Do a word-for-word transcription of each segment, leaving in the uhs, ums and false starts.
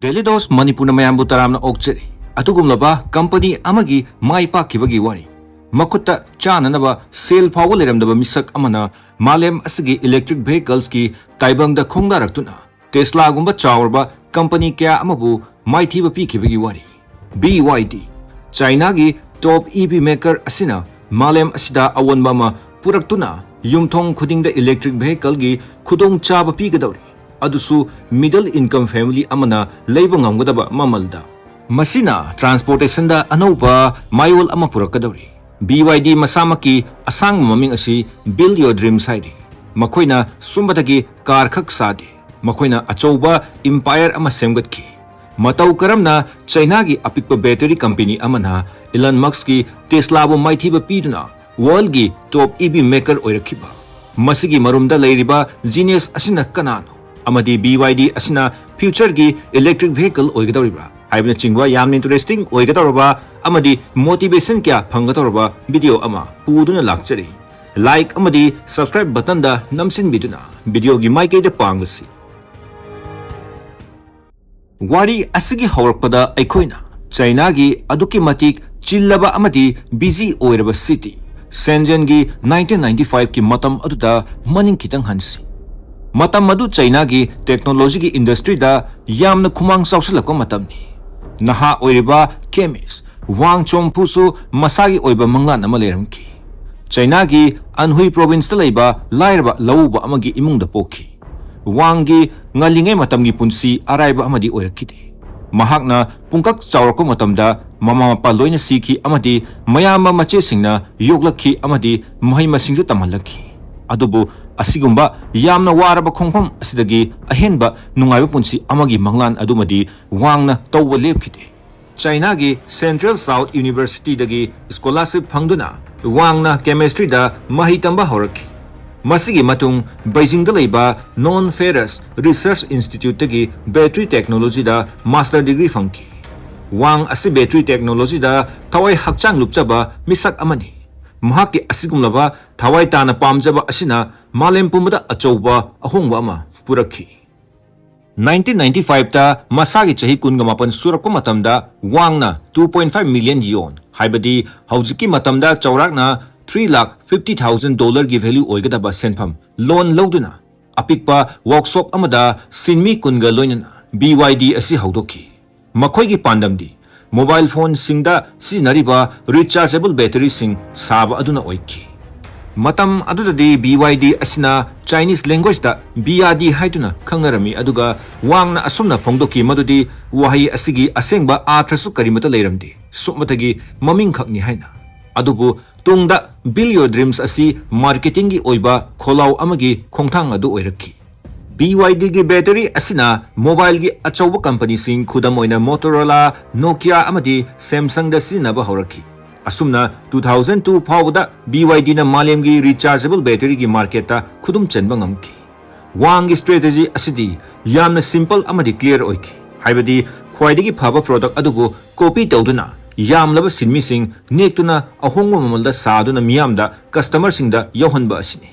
Daily Dose ꯃꯅꯤꯄꯨꯔꯅ ꯃꯌꯥꯝꯕꯨ ꯇꯔꯥꯝꯅ ꯑꯣꯛꯆꯔꯤ꯫ ꯑꯗꯨꯒꯨꯝꯂꯕ ꯀꯝꯄꯅꯤ ꯑꯃꯒꯤ ꯃꯥꯏ ꯄꯥꯛꯈꯤꯕꯒꯤ ꯋꯥꯔꯤ꯫ ꯃꯈꯨꯠꯇ ꯆꯥꯅꯅꯕ ꯁꯦꯜ ꯐꯥꯎꯕ ꯂꯩꯔꯝꯗꯕ ꯃꯤꯁꯛ ꯑꯃꯅ ꯃꯥꯂꯦꯝ ꯑꯁꯤꯒꯤ electric vehicles ꯀꯤ ꯇꯥꯏꯕꯪꯗ ꯈꯣꯡꯗꯥꯔꯛꯇꯨꯅ Tesla ꯒꯨꯝꯕ ꯆꯥꯎꯔꯕ ꯀꯝꯄꯅꯤ ꯀꯌꯥ ꯑꯃꯕꯨ ꯃꯥꯏꯊꯤꯕ ꯄꯤꯈꯤꯕꯒꯤ ꯋꯥꯔꯤ꯫ B Y D, ꯆꯥꯏꯅꯥꯒꯤ top E V maker ꯑꯁꯤꯅ ꯃꯥꯂꯦꯝ ꯑꯁꯤꯗ ꯑꯑꯣꯟꯕ ꯑꯃ ꯄꯨꯔꯛꯇꯨꯅ ꯌꯨꯝꯊꯣꯡ ꯈꯨꯗꯤꯡꯗ electric vehicle ꯒꯤ ꯈꯨꯗꯣꯡꯆꯥꯕ ꯄꯤꯒꯗꯧꯔꯤ, ꯑꯗꯨꯁꯨ middle income family ꯑꯃꯅ ꯂꯩꯕ ꯉꯝꯒꯗꯕ ꯃꯃꯜꯗ꯫ ꯃꯁꯤꯅ transportation ꯗ ꯑꯅꯧꯕ ꯃꯌꯣꯜ ꯑꯃ ꯄꯨꯔꯛꯀꯗꯧꯔꯤ꯫ B Y D ꯃꯁꯥꯃꯛꯀꯤ ꯑꯁꯥꯡꯕ ꯃꯃꯤꯡ ꯑꯁꯤ Build Your Dreams ꯍꯥꯏꯔꯤ꯫ ꯃꯈꯣꯏꯅ ꯁꯨꯝꯕꯗꯒꯤ car ꯈꯛ ꯁꯥꯗꯦ, ꯃꯈꯣꯏꯅ ꯑꯆꯧꯕ empire ꯑꯃ ꯁꯦꯝꯒꯠꯈꯤ꯫ ꯃꯇꯧ ꯀꯔꯝꯅ ꯆꯥꯏꯅꯥꯒꯤ ꯑꯄꯤꯛꯄ battery company ꯑꯃꯅ Elon Musk ꯀꯤ Tesla ꯕꯨ ꯃꯥꯏꯊꯤꯕ ꯄꯤꯗꯨꯅ world ꯒꯤ top E V maker ꯑꯣꯏꯔꯛꯈꯤꯕ? ꯃꯁꯤꯒꯤ ꯃꯔꯨꯝꯗ ꯂꯩꯔꯤꯕ genius ꯑꯁꯤꯅ ꯀꯅꯥꯅꯣ? ꯑꯃꯗꯤ B Y D ꯑꯁꯤꯅ future ꯒꯤ electric vehicle ꯑꯣꯏꯒꯗꯧꯔꯤꯕ꯭ꯔꯥ ꯍꯥꯏꯕꯅꯆꯤꯡꯕ ꯌꯥꯝꯅ interesting ꯑꯣꯏꯒꯗꯧꯔꯕ ꯑꯃꯗꯤ motivation ꯀꯌꯥ ꯐꯪꯒꯗꯧꯔꯕ video ꯑꯃ ꯄꯨꯗꯨꯅ ꯂꯥꯛꯆꯔꯤ꯫ Like ꯑꯃꯗꯤ subscribe button ꯗ ꯅꯝꯁꯤꯟꯕꯤꯗꯨꯅ video ꯒꯤ ꯃꯥꯏꯀꯩꯗ ꯄꯥꯡꯂꯁꯤ꯫ ꯋꯥꯔꯤ ꯑꯁꯤꯒꯤ ꯍꯧꯔꯛꯄꯗ ꯑꯩꯈꯣꯏꯅ ꯆꯥꯏꯅꯥꯒꯤ ꯑꯗꯨꯛꯀꯤ ꯃꯇꯤꯛ ꯆꯤꯜꯂꯕ ꯑꯃꯗꯤ busy ꯑꯣꯏꯔꯕ city ꯁꯦꯟꯖꯦꯟꯒꯤ nineteen ninety five ꯀꯤ ꯃꯇꯝ ꯑꯗꯨꯗ ꯃꯅꯤꯡ ꯈꯤꯇꯪ ꯍꯟꯁꯤ꯫ ꯃꯇꯝ ꯑꯗꯨ ꯆꯥꯏꯅꯥꯒꯤ technology ꯒꯤ industry ꯗ ꯌꯥꯝꯅ ꯈꯨꯃꯥꯡ ꯆꯥꯎꯁꯤꯜꯂꯛꯄ ꯃꯇꯝꯅꯤ꯫ ꯅꯍꯥ ꯑꯣꯏꯔꯤꯕ chemist ꯋꯥꯡ ꯆꯣꯡꯐꯨꯁꯨ ꯃꯁꯥꯒꯤ ꯑꯣꯏꯕ ꯃꯪꯂꯥꯟ ꯑꯃ ꯂꯩꯔꯝꯈꯤ꯫ ꯆꯥꯏꯅꯥꯒꯤ ꯑꯟꯍꯨꯏ province ꯇ ꯂꯩꯕ ꯂꯥꯏꯔꯕ ꯂꯧꯎꯕ ꯑꯃꯒꯤ ꯏꯃꯨꯡꯗ ꯄꯣꯛꯈꯤ꯫ ꯋꯥꯡꯒꯤ ꯉꯜꯂꯤꯉꯩ ꯃꯇꯝꯒꯤ ꯄꯨꯟꯁꯤ ꯑꯔꯥꯏꯕ ꯑꯃꯗꯤ ꯑꯣꯏꯔꯛꯈꯤꯗꯦ꯫ ꯃꯍꯥꯛꯅ ꯄꯨꯡꯀꯛ ꯆꯥꯎꯔꯛꯄ ꯃꯇꯝꯗ ꯃꯃꯥ ꯃꯄꯥ ꯂꯣꯏꯅ ꯁꯤꯈꯤ ꯑꯃꯗꯤ ꯃꯌꯥꯝꯕ ꯃꯆꯦꯁꯤꯡꯅ ꯌꯣꯛꯂꯛꯈꯤ ꯑꯃꯗꯤ ꯃꯍꯩ ꯃꯁꯤꯡꯁꯨ ꯇꯝꯍꯜꯂꯛꯈꯤ꯫ ꯑꯗꯨꯕꯨ ꯑꯁꯤꯒꯨꯝꯕ ꯌꯥꯝꯅ ꯋꯥꯔꯕ ꯈꯣꯡꯐꯝ ꯑꯁꯤꯗꯒꯤ ꯑꯍꯦꯟꯕ ꯅꯨꯡꯉꯥꯏꯕ ꯄꯨꯟꯁꯤ ꯑꯃꯒꯤ ꯃꯪꯂꯥꯟ ꯑꯗꯨꯃꯗꯤ ꯋꯥꯡꯅ ꯇꯧꯕ ꯂꯦꯞꯈꯤꯗꯦ꯫ ꯆꯥꯏꯅꯥꯒꯤ Central South University ꯗꯒꯤ scholarship ꯐꯪꯗꯨꯅ ꯋꯥꯡꯅ chemistry ꯗ ꯃꯍꯩ ꯇꯝꯕ ꯍꯧꯔꯛꯈꯤ꯫ ꯃꯁꯤꯒꯤ ꯃꯇꯨꯡ ꯕꯩꯖꯤꯡꯗ ꯂꯩꯕ Non Ferrous Research Institute ꯇꯒꯤ battery technology ꯗ master degree ꯐꯪꯈꯤ꯫ ꯋꯥꯡ ꯑꯁꯤ battery technology ꯗ ꯊꯋꯥꯏ ꯍꯛꯆꯥꯡ ꯂꯨꯞꯆꯕ ꯃꯤꯁꯛ ꯑꯃꯅꯤ꯫ ꯃꯍꯥꯛꯀꯤ ꯑꯁꯤꯒꯨꯝꯂꯕ ꯊꯋꯥꯏ ꯇꯥꯅ ꯄꯥꯝꯖꯕ ꯑꯁꯤꯅ ꯃꯥꯂꯦꯝ ꯄꯨꯝꯕꯗ ꯑꯆꯧꯕ ꯑꯍꯣꯡꯕ ꯑꯃ ꯄꯨꯔꯛꯈꯤ꯫ ꯅꯥꯏꯟꯇꯤꯟ ꯅꯥꯏꯟꯇꯤ ꯐꯥꯏꯚꯇ ꯃꯁꯥꯒꯤ ꯆꯍꯤ ꯀꯨꯟꯒ ꯃꯥꯄꯟ ꯁꯨꯔꯛꯄ ꯃꯇꯝꯗ ꯋꯥꯡꯅ two point five million ꯌꯣꯟ, ꯍꯥꯏꯕꯗꯤ ꯍꯧꯖꯤꯛꯀꯤ ꯃꯇꯝꯗ ꯆꯥꯎꯔꯥꯛꯅ three lakh fifty thousand dollarꯒꯤ value ꯑꯣꯏꯒꯗꯕ ꯁꯦꯟꯐꯝ loan ꯂꯧꯗꯨꯅ ꯑꯄꯤꯛꯄ workshop ꯑꯃꯗ ꯁꯤꯟꯃꯤ ꯀꯨꯟꯒ ꯂꯣꯏꯅꯅ B Y D ꯑꯁꯤ ꯍꯧꯗꯣꯛꯈꯤ꯫ ꯃꯈꯣꯏꯒꯤ ꯄꯥꯟꯗꯝꯗꯤ mobile phoneꯁꯤꯡꯗ ꯁꯤꯖꯤꯟꯅꯔꯤꯕ rechargeable batteryꯁꯤꯡ ꯁꯥꯕ ꯑꯗꯨꯅ ꯑꯣꯏꯈꯤ꯫ ꯃꯇꯝ ꯑꯗꯨꯗꯗꯤ B Y D ꯑꯁꯤꯅ Chinese languageꯇ B R D ꯍꯥꯏꯗꯨꯅ ꯈꯪꯅꯔꯝꯃꯤ, ꯑꯗꯨꯒ ꯋꯥꯡꯅ ꯑꯁꯨꯝꯅ ꯐꯣꯡꯗꯣꯛꯈꯤ ꯃꯗꯨꯗꯤ ꯋꯥꯍꯩ ꯑꯁꯤꯒꯤ ꯑꯁꯦꯡꯕ ꯑꯥꯔꯊꯁꯨ ꯀꯔꯤꯃꯠꯇ ꯂꯩꯔꯝꯗꯦ, ꯁꯨꯞꯅꯇꯒꯤ ꯃꯃꯤꯡꯈꯛꯅꯤ ꯍꯥꯏꯅ꯫ ꯑꯗꯨꯕꯨ ꯇꯨꯡꯗ Build Your Dreams ꯑꯁꯤ marketingꯒꯤ ꯑꯣꯏꯕ ꯈꯣꯜꯂꯥꯎ ꯑꯃꯒꯤ ꯈꯣꯡꯊꯥꯡ ꯑꯗꯨ ꯑꯣꯏꯔꯛꯈꯤ꯫ B Y Dꯒꯤ battery ꯑꯁꯤꯅ mobileꯒꯤ ꯑꯆꯧꯕ companyꯁꯤꯡ, ꯈꯨꯗꯝ ꯑꯣꯏꯅ Motorola, Nokia ꯑꯃꯗꯤ Samsungꯗ ꯁꯤꯖꯤꯟꯅꯕ ꯍꯧꯔꯛꯈꯤ꯫ ꯑꯁꯨꯝꯅ two thousand two ꯐꯥꯎꯕꯗ B Y Dꯅ ꯃꯥꯂꯦꯝꯒꯤ rechargeable batteryꯒꯤ marketꯇ ꯈꯨꯗꯨꯝ ꯆꯟꯕ ꯉꯝꯈꯤ꯫ ꯋꯥꯡꯒꯤ strategy ꯑꯁꯤꯗꯤ ꯌꯥꯝꯅ simple ꯑꯃꯗꯤ clear ꯑꯣꯏꯈꯤ, ꯍꯥꯏꯕꯗꯤ ꯈ꯭ꯋꯥꯏꯗꯒꯤ ꯐꯕ product ꯑꯗꯨꯕꯨ copy ꯇꯧꯗꯨꯅ ꯌꯥꯝꯂꯕ ꯁꯤꯟꯃꯤꯁꯤꯡ ꯅꯦꯛꯇꯨꯅ ꯑꯍꯣꯡꯕ ꯃꯃꯜꯗ ꯁꯥꯗꯨꯅ ꯃꯤꯌꯥꯝꯗ, customerꯁꯤꯡꯗ ꯌꯧꯍꯟꯕ ꯑꯁꯤꯅꯤ꯫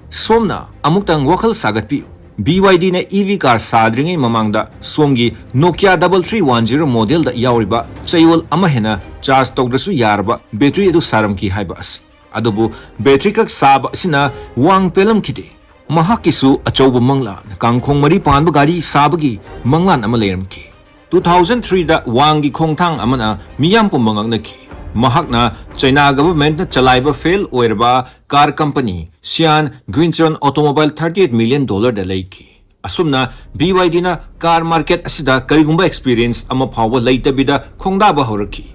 ꯁꯣꯝꯅ ꯑꯃꯨꯛꯇꯪ ꯋꯥꯈꯜ ꯁꯥꯒꯠꯄꯤꯌꯨ, B Y Dꯅ E V car ꯁꯥꯗ꯭ꯔꯤꯉꯩ ꯃꯃꯥꯡꯗ ꯁꯣꯝꯒꯤ Nokia double three one zero modelꯗ ꯌꯥꯎꯔꯤꯕ ꯆꯌꯣꯜ ꯑꯃ ꯍꯦꯟꯅ charge ꯇꯧꯗ꯭ꯔꯁꯨ ꯌꯥꯔꯕ battery ꯑꯗꯨ ꯁꯥꯔꯝꯈꯤ ꯍꯥꯏꯕ ꯑꯁꯤ꯫ ꯑꯗꯨꯕꯨ battery ꯈꯛ ꯁꯥꯕ ꯑꯁꯤꯅ ꯋꯥꯡ ꯄꯦꯜꯂꯝꯈꯤꯗꯦ꯫ ꯃꯍꯥꯛꯀꯤꯁꯨ ꯑꯆꯧꯕ ꯃꯪꯂꯥꯟ, ꯀꯥꯡꯈꯣꯡ ꯃꯔꯤ ꯄꯥꯟꯕ ꯒꯥꯔꯤ ꯁꯥꯕꯒꯤ ꯃꯪꯂꯥꯟ ꯑꯃ ꯂꯩꯔꯝꯈꯤ꯫ Two thousand threeꯗ ꯋꯥꯡꯒꯤ ꯈꯣꯡꯊꯥꯡ ꯑꯃꯅ ꯃꯤꯌꯥꯝ ꯄꯨꯝꯕ ꯉꯛꯅꯈꯤ꯫ ꯃꯍꯥꯛꯅ China governmentꯅ ꯆꯂꯥꯏꯕ fail ꯑꯣꯏꯔꯕ car company Sian Guichun Automobile thirty eight million dollarꯗ ꯂꯩꯈꯤ꯫ ꯑꯁꯨꯝꯅ B Y Dꯅ car market ꯑꯁꯤꯗ ꯀꯔꯤꯒꯨꯝꯕ experience ꯑꯃ ꯐꯥꯎꯕ ꯂꯩꯇꯕꯤꯗ ꯈꯣꯡꯗꯥꯕ ꯍꯧꯔꯛꯈꯤ꯫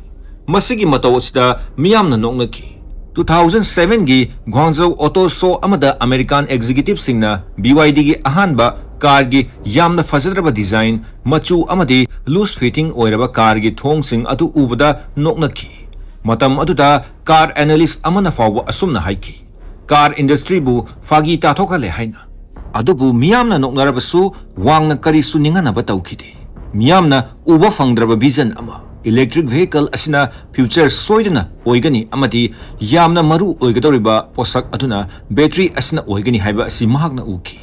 ꯃꯁꯤꯒꯤ ꯃꯇꯧ ꯑꯁꯤꯗ ꯃꯤꯌꯥꯝꯅ ꯅꯣꯛꯅꯈꯤ꯫ Two thousand sevenꯒꯤ Guangzhou Auto Show ꯑꯃꯗ American executiveꯁꯤꯡꯅ B Y Dꯒꯤ ꯑꯍꯥꯟꯕ carꯒꯤ ꯌꯥꯝꯅ ꯐꯖꯗ꯭ꯔꯕ design, ꯃꯆꯨ ꯑꯃꯗꯤ loose fitting ꯑꯣꯏꯔꯕ carꯒꯤ ꯊꯣꯡꯁꯤꯡ ꯑꯗꯨ ꯎꯕꯗ ꯅꯣꯛꯅꯈꯤ꯫ ꯃꯇꯝ ꯑꯗꯨꯗ car analyst ꯑꯃꯅ ꯐꯥꯎꯕ ꯑꯁꯨꯝꯅ ꯍꯥꯏꯈꯤ, "Car industryꯕꯨ ꯐꯥꯒꯤ ꯇꯥꯊꯣꯛꯍꯜꯂꯦ" ꯍꯥꯏꯅ꯫ ꯑꯗꯨꯕꯨ ꯃꯤꯌꯥꯝꯅ ꯅꯣꯛꯅꯔꯕꯁꯨ ꯋꯥꯡꯅ ꯀꯔꯤꯁꯨ ꯅꯤꯡꯍꯟꯅꯕ ꯇꯧꯈꯤꯗꯦ꯫ ꯃꯤꯌꯥꯝꯅ ꯎꯕ ꯐꯪꯗ꯭ꯔꯕ vision ꯑꯃ, electric vehicle ꯑꯁꯤꯅ future ꯁꯣꯏꯗꯅ ꯑꯣꯏꯒꯅꯤ ꯑꯃꯗꯤ ꯌꯥꯝꯅ ꯃꯔꯨ ꯑꯣꯏꯒꯗꯧꯔꯤꯕ ꯄꯣꯠꯁꯛ ꯑꯗꯨꯅ battery ꯑꯁꯤꯅ ꯑꯣꯏꯒꯅꯤ ꯍꯥꯏꯕ ꯑꯁꯤ ꯃꯍꯥꯛꯅ ꯎꯈꯤ꯫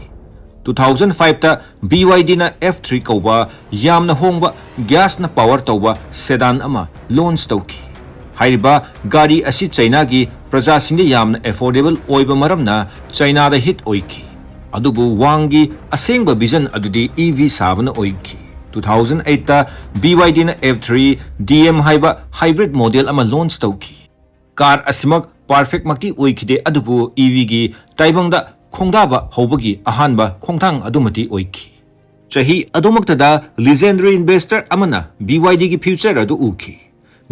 ꯇꯨ ꯊꯥꯎꯖꯟ ꯐꯥꯏꯚꯇ BYDꯅ F three ꯀꯧꯕ ꯌꯥꯝꯅ ꯍꯣꯡꯕ ꯒ꯭ꯌꯥꯁꯅ ꯄꯥꯋꯔ ꯇꯧꯕ ꯁꯦꯗꯥꯟ ꯑꯃ ꯂꯣꯟꯆ ꯇꯧꯈꯤ꯫ ꯍꯥꯏꯔꯤꯕ ꯒꯥꯔꯤ ꯑꯁꯤ ꯆꯩꯅꯥꯒꯤ ꯄ꯭ꯔꯖꯥꯁꯤꯡꯗ ꯌꯥꯝꯅ ꯑꯦꯐꯣꯔꯗꯦꯕꯜ ꯑꯣꯏꯕ ꯃꯔꯝꯅ ꯆꯩꯅꯥꯗ ꯍꯤꯠ ꯑꯣꯏꯈꯤ꯫ ꯑꯗꯨꯕꯨ ꯋꯥꯡꯒꯤ ꯑꯁꯦꯡꯕ ꯚꯤꯖꯟ ꯑꯗꯨꯗꯤ EV ꯁꯥꯕꯅ ꯑꯣꯏꯈꯤ꯫ ꯇꯨ ꯊꯥꯎꯖꯟ ꯑꯩꯠꯇ BYDꯅ F three DM ꯍꯥꯏꯕ ꯍꯥꯏꯕ꯭ꯔꯤꯗ ꯃꯣꯗꯦꯜ ꯑꯃ ꯂꯣꯟꯆ ꯇꯧꯈꯤ꯫ ꯀꯥꯔ ꯑꯁꯤꯃꯛ ꯄꯔꯐꯦꯛꯃꯛꯇꯤ ꯑꯣꯏꯈꯤꯗꯦ, ꯑꯗꯨꯕꯨ EVꯒꯤ ꯇꯥꯏꯕꯪꯗ ꯈꯣꯡꯗꯥꯕ ꯍꯧꯕꯒꯤ ꯑꯍꯥꯟꯕ ꯈꯣꯡꯊꯥꯡ ꯑꯗꯨꯃꯗꯤ ꯑꯣꯏꯈꯤ꯫ ꯆꯍꯤ ꯑꯗꯨꯃꯛꯇꯗ ꯂꯤꯖꯦꯟꯗꯔꯤ ꯏꯟꯚꯦꯁꯇꯔ ꯑꯃꯅ BYDꯒꯤ ꯐ꯭ꯌꯨꯆꯔ ꯑꯗꯨ ꯎꯈꯤ꯫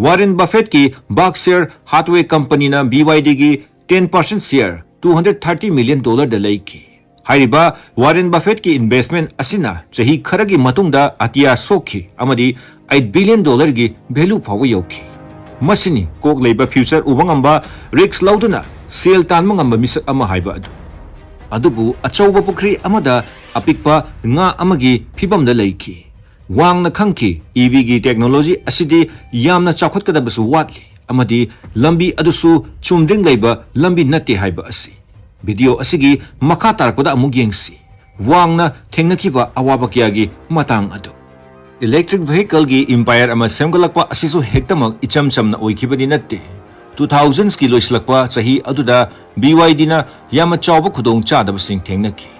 ꯋꯥꯔꯦꯟ ꯕꯐꯦꯠꯀꯤ ꯕꯥꯔꯛꯁꯤꯌꯔ ꯍꯥꯊꯋꯦ ꯀꯝꯄꯅꯤꯅ BYDꯒꯤ ten percent share two hundred thirty million dollarꯗ ꯂꯩꯈꯤ꯫ ꯍꯥꯏꯔꯤꯕ ꯋꯥꯔꯦꯟ ꯕꯐꯦꯠꯀꯤ ꯏꯟꯚꯦꯁꯃꯦꯟ ꯑꯁꯤꯅ ꯆꯍꯤ ꯈꯔꯒꯤ ꯃꯇꯨꯡꯗ ꯑꯇꯤꯌꯥ ꯁꯣꯛꯈꯤ ꯑꯃꯗꯤ eight billion dollarꯒꯤ ꯚꯦꯂꯨ ꯐꯥꯎꯕ ꯌꯧꯈꯤ꯫ ꯃꯁꯤꯅꯤ ꯀꯣꯛ ꯂꯩꯕ ꯐ꯭ꯌꯨꯆꯔ ꯎꯕ ꯉꯝꯕ, ꯔꯤꯁ꯭ꯛ ꯂꯧꯗꯨꯅ ꯁꯦꯜ ꯇꯥꯟꯕ ꯉꯝꯕ ꯃꯤꯁꯛ ꯑꯃ ꯍꯥꯏꯕ ꯑꯗꯨ꯫ ꯑꯗꯨꯕꯨ ꯑꯆꯧꯕ ꯄꯨꯈ꯭ꯔꯤ ꯑꯃꯗ ꯑꯄꯤꯛꯄ ꯉꯥ ꯑꯃꯒꯤ ꯐꯤꯚꯝꯗ ꯂꯩꯈꯤ꯫ ꯋꯥꯡꯅ ꯈꯪꯈꯤ, EVꯒꯤ ꯇꯦꯛꯅꯣꯂꯣꯖꯤ ꯑꯁꯤꯗꯤ ꯌꯥꯝꯅ ꯆꯥꯎꯈꯠꯀꯗꯕꯁꯨ ꯋꯥꯠꯂꯤ ꯑꯃꯗꯤ ꯂꯝꯕꯤ ꯑꯗꯨꯁꯨ ꯆꯨꯝꯗ꯭ꯔꯤꯡ ꯂꯩꯕ ꯂꯝꯕꯤ ꯅꯠꯇꯦ ꯍꯥꯏꯕ ꯑꯁꯤ꯫ ꯚꯤꯗꯤꯑꯣ ꯑꯁꯤꯒꯤ ꯃꯈꯥ ꯇꯥꯔꯛꯄꯗ ꯑꯃꯨꯛ ꯌꯦꯡꯁꯤ꯫ ꯋꯥꯡꯅ ꯊꯦꯡꯅꯈꯤꯕ ꯑꯋꯥꯕ ꯀꯌꯥꯒꯤ ꯃꯇꯥꯡ ꯑꯗꯨ꯫ ꯏꯂꯦꯛꯇ꯭ꯔꯤꯛ ꯚꯦꯍꯤꯀꯜꯒꯤ ꯏꯝꯄꯥꯌꯔ ꯑꯃ ꯁꯦꯝꯒꯠꯂꯛꯄ ꯑꯁꯤꯁꯨ ꯍꯦꯛꯇꯃꯛ ꯏꯆꯝ ꯆꯝꯅ ꯑꯣꯏꯈꯤꯕꯗꯤ ꯅꯠꯇꯦ꯫ ꯇꯨ ꯊꯥꯎꯖꯟꯁꯀꯤ ꯂꯣꯏꯁꯤꯜꯂꯛꯄ ꯆꯍꯤ ꯑꯗꯨꯗ BYDꯅ ꯌꯥꯝꯅ ꯆꯥꯎꯕ ꯈꯨꯗꯣꯡꯆꯥꯗꯕꯁꯤꯡ ꯊꯦꯡꯅꯈꯤ꯫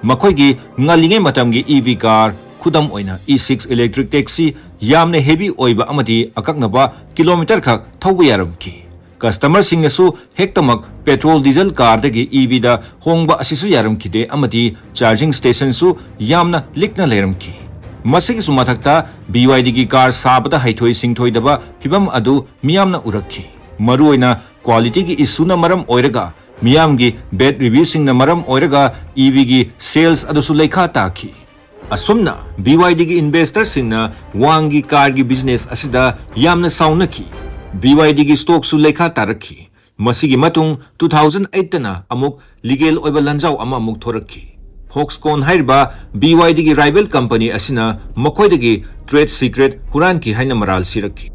ꯃꯈꯣꯏꯒꯤ ꯉꯜꯂꯤꯉꯩ ꯃꯇꯝꯒꯤ EV ꯀꯥꯔ, ꯈꯨꯗꯝ ꯑꯣꯏꯅ E six electric taxi, ꯌꯥꯝꯅ ꯍꯦꯚꯤ ꯑꯣꯏꯕ ꯑꯃꯗꯤ ꯑꯀꯛꯅꯕ ꯀꯤꯂꯣꯃꯤꯇꯔ ꯈꯛ ꯊꯧꯕ ꯌꯥꯔꯝꯈꯤ꯫ ꯀꯁꯇꯃꯔꯁꯤꯡꯅꯁꯨ ꯍꯦꯛꯇꯃꯛ ꯄꯦꯇ꯭ꯔꯣꯜ ꯗꯤꯖꯜ ꯀꯥꯔꯗꯒꯤ EVꯗ ꯍꯣꯡꯕ ꯑꯁꯤꯁꯨ ꯌꯥꯔꯝꯈꯤꯗꯦ ꯑꯃꯗꯤ ꯆꯥꯔꯖꯤꯡ ꯁ꯭ꯇꯦꯁꯟꯁꯨ ꯌꯥꯝꯅ ꯂꯤꯛꯅ ꯂꯩꯔꯝꯈꯤ꯫ ꯃꯁꯤꯒꯤꯁꯨ ꯃꯊꯛꯇ BYDꯒꯤ ꯀꯥꯔ ꯁꯥꯕꯗ ꯍꯩꯊꯣꯏ ꯁꯤꯡꯊꯣꯏꯗꯕ ꯐꯤꯚꯝ ꯑꯗꯨ ꯃꯤꯌꯥꯝꯅ ꯎꯔꯛꯈꯤ꯫ ꯃꯔꯨꯑꯣꯏꯅ ꯀ꯭ꯋꯥꯂꯤꯇꯤꯒꯤ ꯏꯁꯨꯅ ꯃꯔꯝ ꯑꯣꯏꯔꯒ, ꯃꯤꯌꯥꯝꯒꯤ ꯕꯦꯗ ꯔꯤꯚ꯭ꯌꯨꯁꯤꯡꯅ ꯃꯔꯝ ꯑꯣꯏꯔꯒ EVꯒꯤ ꯁꯦꯜꯁ ꯑꯗꯨꯁꯨ ꯂꯩꯈꯥ ꯇꯥꯈꯤ꯫ ꯑꯁꯨꯝꯅ BYDꯒꯤ ꯏꯟꯚꯦꯁꯇꯔꯁꯤꯡꯅ ꯋꯥꯡꯒꯤ ꯀꯥꯔꯒꯤ ꯕꯤꯖꯤꯅꯦꯁ ꯑꯁꯤꯗ ꯌꯥꯝꯅ ꯁꯥꯎꯅꯈꯤ꯫ BYDꯒꯤ ꯁ꯭ꯇꯣꯛꯁꯨ ꯂꯩꯈꯥ ꯇꯥꯔꯛꯈꯤ꯫ ꯃꯁꯤꯒꯤ ꯃꯇꯨꯡ ꯇꯨ ꯊꯥꯎꯖꯟ ꯑꯩꯠꯇꯅ ꯑꯃꯨꯛ ꯂꯤꯒꯦꯜ ꯑꯣꯏꯕ ꯂꯥꯟꯖꯥꯎ ꯑꯃ ꯑꯃꯨꯛ ꯊꯣꯔꯛꯈꯤ꯫ ꯐꯣꯛꯁꯀꯣꯟ ꯍꯥꯏꯔꯤꯕ BYDꯒꯤ ꯔꯥꯏꯚꯦꯜ ꯀꯝꯄꯅꯤ ꯑꯁꯤꯅ ꯃꯈꯣꯏꯗꯒꯤ ꯇ꯭ꯔꯦꯗ ꯁꯤꯀ꯭ꯔꯦꯠ ꯍꯨꯔꯥꯟꯈꯤ ꯍꯥꯏꯅ ꯃꯔꯥꯜ ꯁꯤꯔꯛꯈꯤ꯫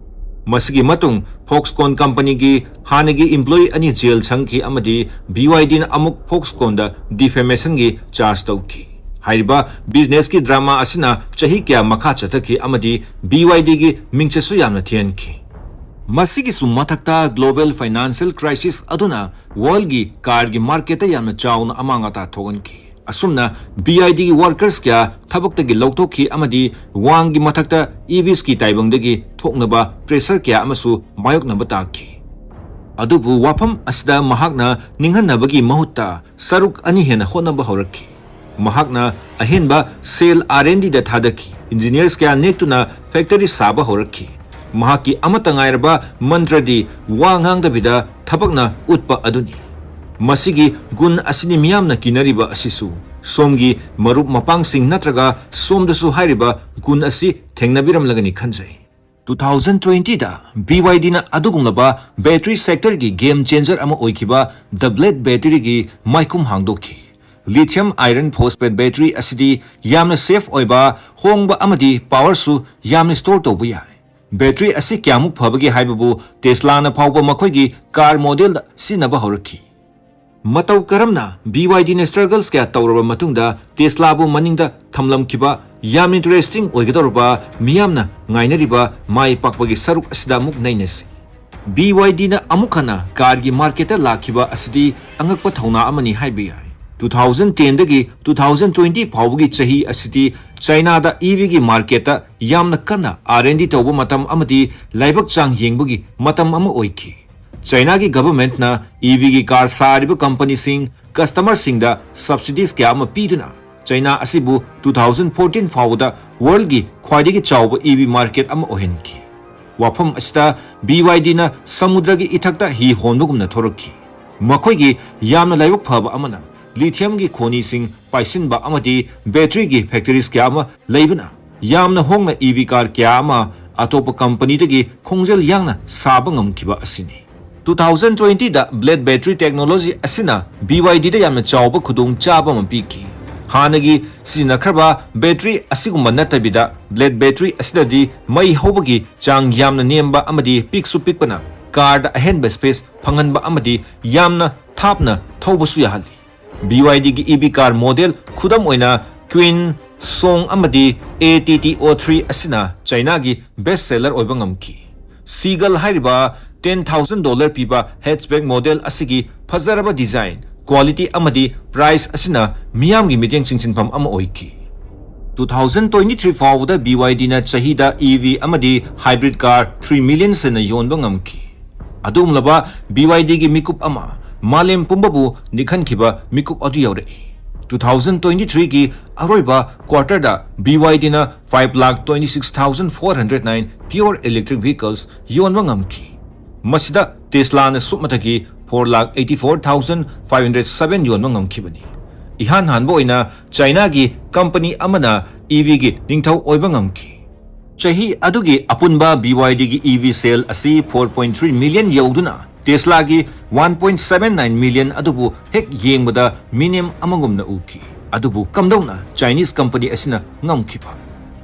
ꯃꯁꯤꯒꯤ ꯃꯇꯨꯡ ꯐꯣꯛꯁꯀꯣꯟ ꯀꯝꯄꯅꯤꯒꯤ ꯍꯥꯟꯅꯒꯤ ꯏꯝꯄ꯭ꯂꯣꯌꯤ ꯑꯅꯤ ꯖꯦꯜ ꯆꯪꯈꯤ ꯑꯃꯗꯤ BYDꯅ ꯑꯃꯨꯛ ꯐꯣꯛꯁꯀꯣꯟꯗ ꯗꯤꯐꯦꯃꯦꯁꯟꯒꯤ ꯆꯥꯔꯖ ꯇꯧꯈꯤ꯫ ꯍꯥꯏꯔꯤꯕ business ꯀꯤ drama ꯑꯁꯤꯅ ꯆꯍꯤ ꯀꯌꯥ ꯃꯈꯥ ꯆꯠꯊꯈꯤ ꯑꯃꯗꯤ B Y D ꯒꯤ ꯃꯤꯡꯆꯠꯁꯨ ꯌꯥꯝꯅ ꯊꯤꯍꯟꯈꯤ꯫ ꯃꯁꯤꯒꯤꯁꯨ ꯃꯊꯛꯇ global financial crisis ꯑꯗꯨꯅ world ꯒꯤ car ꯒꯤ market ꯇ ꯌꯥꯝꯅ ꯆꯥꯎꯅ ꯑꯃꯥꯡ ꯑꯇꯥ ꯊꯣꯛꯍꯟꯈꯤ꯫ ꯑꯁꯨꯝꯅ B Y D ꯒꯤ workers ꯀꯌꯥ ꯊꯕꯛꯇꯒꯤ ꯂꯧꯊꯣꯛꯈꯤ ꯑꯃꯗꯤ ꯋꯥꯡꯒꯤ ꯃꯊꯛꯇ E Vs ꯀꯤ ꯇꯥꯏꯕꯪꯗꯒꯤ ꯊꯣꯛꯅꯕ pressure ꯀꯌꯥ ꯑꯃꯁꯨ ꯃꯥꯌꯣꯛꯅꯕ ꯇꯥꯈꯤ꯫ ꯑꯗꯨꯕꯨ ꯋꯥꯐꯝ ꯑꯁꯤꯗ ꯃꯍꯥꯛꯅ ꯅꯤꯡꯍꯟꯅꯕꯒꯤ ꯃꯍꯨꯠꯇ ꯁꯔꯨꯛ ꯑꯅꯤ ꯍꯦꯟꯅ ꯍꯣꯠꯅꯕ ꯍꯧꯔꯛꯈꯤ꯫ ꯃꯍꯥꯛꯅ ꯑꯍꯦꯟꯕ ꯁꯦꯜ R and D the ꯊꯥꯗꯈꯤ꯫ Engineers ꯀꯌꯥ ꯅꯦꯛꯇꯨꯅ factory ꯁꯥꯕ ꯍꯧꯔꯛꯈꯤ꯫ ꯃꯍꯥꯛꯀꯤ ꯑꯃꯠꯇ ꯉꯥꯏꯔꯕ ꯃꯟꯇ꯭ꯔꯗꯤ ꯋꯥ ꯉꯥꯡꯗꯕꯤꯗ ꯊꯕꯛꯅ ꯎꯠꯄ ꯑꯗꯨꯅꯤ꯫ ꯃꯁꯤꯒꯤ ꯒꯨꯟ ꯑꯁꯤꯅꯤ ꯃꯤꯌꯥꯝꯅ ꯀꯤꯅꯔꯤꯕ ꯑꯁꯤꯁꯨ꯫ ꯁꯣꯝꯒꯤ ꯃꯔꯨꯞ ꯃꯄꯥꯡꯁꯤꯡ ꯅꯠꯇ꯭ꯔꯒ ꯁꯣꯝꯗꯁꯨ ꯍꯥꯏꯔꯤꯕ ꯒꯨꯟ ꯑꯁꯤ ꯊꯦꯡꯅꯕꯤꯔꯝꯂꯒꯅꯤ ꯈꯟꯖꯩ꯫ Two thousand twenty ꯗ B Y D ꯅ ꯑꯗꯨꯒꯨꯝꯂꯕ battery sector ꯒꯤ game changer ꯑꯃ ꯑꯣꯏꯈꯤꯕ The Blade Battery ꯒꯤ ꯃꯥꯏꯈꯨꯝ ꯍꯥꯡꯗꯣꯛꯈꯤ꯫ Lithium iron phosphate battery ꯑꯁꯤꯗꯤ ꯌꯥꯝꯅ safe ꯑꯣꯏꯕ, ꯍꯣꯡꯕ ꯑꯃꯗꯤ power ꯁꯨ ꯌꯥꯝꯅ store ꯇꯧꯕ ꯌꯥꯏ꯫ Battery ꯑꯁꯤ ꯀꯌꯥꯃꯨꯛ ꯐꯕꯒꯦ ꯍꯥꯏꯕꯕꯨ Tesla ꯅ ꯐꯥꯎꯕ ꯃꯈꯣꯏꯒꯤ car model ꯗ ꯁꯤꯖꯤꯟꯅꯕ ꯍꯧꯔꯛꯈꯤ꯫ ꯃꯇꯧ ꯀꯔꯝꯅ B Y D ꯅ struggles ꯀꯌꯥ ꯇꯧꯔꯕ ꯃꯇꯨꯡꯗ Tesla ꯕꯨ ꯃꯅꯤꯡꯗ ꯊꯝꯂꯝꯈꯤꯕ ꯌꯥꯝꯅ interesting ꯑꯣꯏꯒꯗꯧꯔꯕ ꯃꯤꯌꯥꯝꯅ ꯉꯥꯏꯅꯔꯤꯕ ꯃꯥꯏ ꯄꯥꯛꯄꯒꯤ ꯁꯔꯨꯛ ꯑꯁꯤꯗ ꯑꯃꯨꯛ ꯅꯩꯅꯁꯤ꯫ B Y D ꯅ ꯑꯃꯨꯛ ꯍꯟꯅ car ꯒꯤ market ꯇ ꯂꯥꯛꯈꯤꯕ ꯑꯁꯤꯗꯤ ꯑꯉꯛꯄ ꯊꯧꯅꯥ ꯑꯃꯅꯤ ꯍꯥꯏꯕ ꯌꯥꯏ꯫ Two thousand ten ꯗꯒꯤ two thousand twenty ꯐꯥꯎꯕꯒꯤ ꯆꯍꯤ ꯑꯁꯤꯗꯤ China ꯗ E V ꯒꯤ market ꯇ ꯌꯥꯝꯅ ꯀꯟꯅ R and D ꯇꯧꯕ ꯃꯇꯝ ꯑꯃꯗꯤ ꯂꯥꯏꯕꯛ ꯆꯥꯡ ꯌꯦꯡꯕꯒꯤ ꯃꯇꯝ ꯑꯃ ꯑꯣꯏꯈꯤ꯫ China ꯒꯤ government ꯅ E V ꯒꯤ car ꯁꯥꯔꯤꯕ company ꯁꯤꯡ, customer ꯁꯤꯡꯗ subsidies ꯀꯌꯥ ꯑꯃ ꯄꯤꯗꯨꯅ China ꯑꯁꯤꯕꯨ two thousand fourteen ꯐꯥꯎꯕꯗ world ꯒꯤ ꯈ꯭ꯋꯥꯏꯗꯒꯤ ꯆꯥꯎꯕ E V market ꯑꯃ ꯑꯣꯏꯍꯟꯈꯤ꯫ ꯋꯥꯐꯝ ꯑꯁꯤꯗ B Y D ꯅ ꯁꯃꯨꯗ꯭ꯔꯒꯤ ꯏꯊꯛꯇ ꯍꯤ ꯍꯣꯟꯕꯒꯨꯝꯅ ꯊꯣꯔꯛꯈꯤ꯫ ꯃꯈꯣꯏꯒꯤ ꯌꯥꯝꯅ ꯂꯥꯏꯕꯛ ꯐꯕ ꯑꯃꯅ lithium ꯒꯤ ꯈꯣꯅꯤꯁꯤꯡ ꯄꯥꯏꯁꯤꯟꯕ ꯑꯃꯗꯤ battery ꯒꯤ factories ꯀꯌꯥ ꯑꯃ ꯂꯩꯕꯅ ꯌꯥꯝꯅ ꯍꯣꯡꯅ E V car ꯀꯌꯥ ꯑꯃ ꯑꯇꯣꯞꯄ company ꯗꯒꯤ ꯈꯣꯡꯖꯦꯜ ꯌꯥꯡꯅ ꯁꯥꯕ ꯉꯝꯈꯤꯕ ꯑꯁꯤꯅꯤ꯫ Two thousand twenty ꯗ Blade Battery Technology ꯑꯁꯤꯅ B Y D ꯗ ꯌꯥꯝꯅ ꯆꯥꯎꯕ ꯈꯨꯗꯣꯡ ꯆꯥꯕ ꯑꯃ ꯄꯤꯈꯤ꯫ ꯍꯥꯟꯅꯒꯤ ꯁꯤꯖꯤꯟꯅꯈ꯭ꯔꯕ battery ꯑꯁꯤꯒꯨꯝꯕ ꯅꯠꯇꯕꯤꯗ, Blade Battery ꯑꯁꯤꯗꯗꯤ ꯃꯩ ꯍꯧꯕꯒꯤ ꯆꯥꯡ ꯌꯥꯝꯅ ꯅꯦꯝꯕ ꯑꯃꯗꯤ ꯄꯤꯛꯁꯨ ꯄꯤꯛꯄꯅ car ꯗ ꯑꯍꯦꯟꯕ space ꯐꯪꯍꯟꯕ ꯑꯃꯗꯤ ꯌꯥꯝꯅ ꯊꯥꯞꯅ ꯊꯧꯕꯁꯨ ꯌꯥꯍꯜꯂꯤ꯫ B Y D ꯒꯤ E V car model, ꯈꯨꯗꯝ ꯑꯣꯏꯅ Queen, Song ꯑꯃꯗꯤ A T T O three ꯑꯁꯤꯅ ꯆꯥꯏꯅꯥꯒꯤ best seller ꯑꯣꯏꯕ ꯉꯝꯈꯤ꯫ Seagull ꯍꯥꯏꯔꯤꯕ ten thousand dollar ꯄꯤꯕ hatchback model ꯑꯁꯤꯒꯤ ꯐꯖꯔꯕ design, quality ꯑꯃꯗꯤ price ꯑꯁꯤꯅ ꯃꯤꯌꯥꯝꯒꯤ ꯃꯤꯠꯌꯦꯡ ꯆꯤꯡꯁꯤꯟꯐꯝ ꯑꯃ ꯑꯣꯏꯈꯤ꯫ Two thousand twenty-three ꯐꯥꯎꯕꯗ B Y Dꯅ ꯆꯍꯤꯗ E V ꯑꯃꯗꯤ hybrid car three million ꯍꯦꯟꯅ ꯌꯣꯟꯕ ꯉꯝꯈꯤ꯫ ꯑꯗꯨꯒꯨꯝꯂꯕ B Y Dꯒꯤ ꯃꯤꯀꯨꯞ ꯑꯃ ꯃꯥꯂꯦꯝ ꯄꯨꯝꯕꯕꯨ ꯅꯤꯛꯍꯟꯈꯤꯕ ꯃꯤꯀꯨꯞ ꯑꯗꯨ ꯌꯧꯔꯛꯏ꯫ Two thousand twenty-threeꯒꯤ ꯑꯔꯣꯏꯕ quarterꯗ B Y Dꯅ five lakh twenty-six thousand four hundred nine pure electric vehicles ꯌꯣꯟꯕ ꯉꯝꯈꯤ꯫ ꯃꯁꯤꯗ Teslaꯅ ꯁꯨꯞꯅꯇꯒꯤ four lakh eighty-four thousand five hundred seven ꯌꯣꯟꯕ ꯉꯝꯈꯤꯕꯅꯤ꯫ ꯏꯍꯥꯟ ꯍꯥꯟꯕ ꯑꯣꯏꯅ ꯆꯥꯏꯅꯥꯒꯤ company ꯑꯃꯅ E Vꯒꯤ ꯅꯤꯡꯊꯧ ꯑꯣꯏꯕ ꯉꯝꯈꯤ꯫ ꯆꯍꯤ ꯑꯗꯨꯒꯤ ꯑꯄꯨꯟꯕ B Y Dꯒꯤ E V sale ꯑꯁꯤ four point three million ꯌꯧꯗꯨꯅ Teslaꯒꯤ one point seven nine million ꯑꯗꯨꯕꯨ ꯍꯦꯛ ꯌꯦꯡꯕꯗ minimum ꯑꯃꯒꯨꯝꯅ ꯎꯈꯤ꯫ ꯑꯗꯨꯕꯨ ꯀꯝꯗꯧꯅ Chinese company ꯑꯁꯤꯅ ꯉꯝꯈꯤꯕ?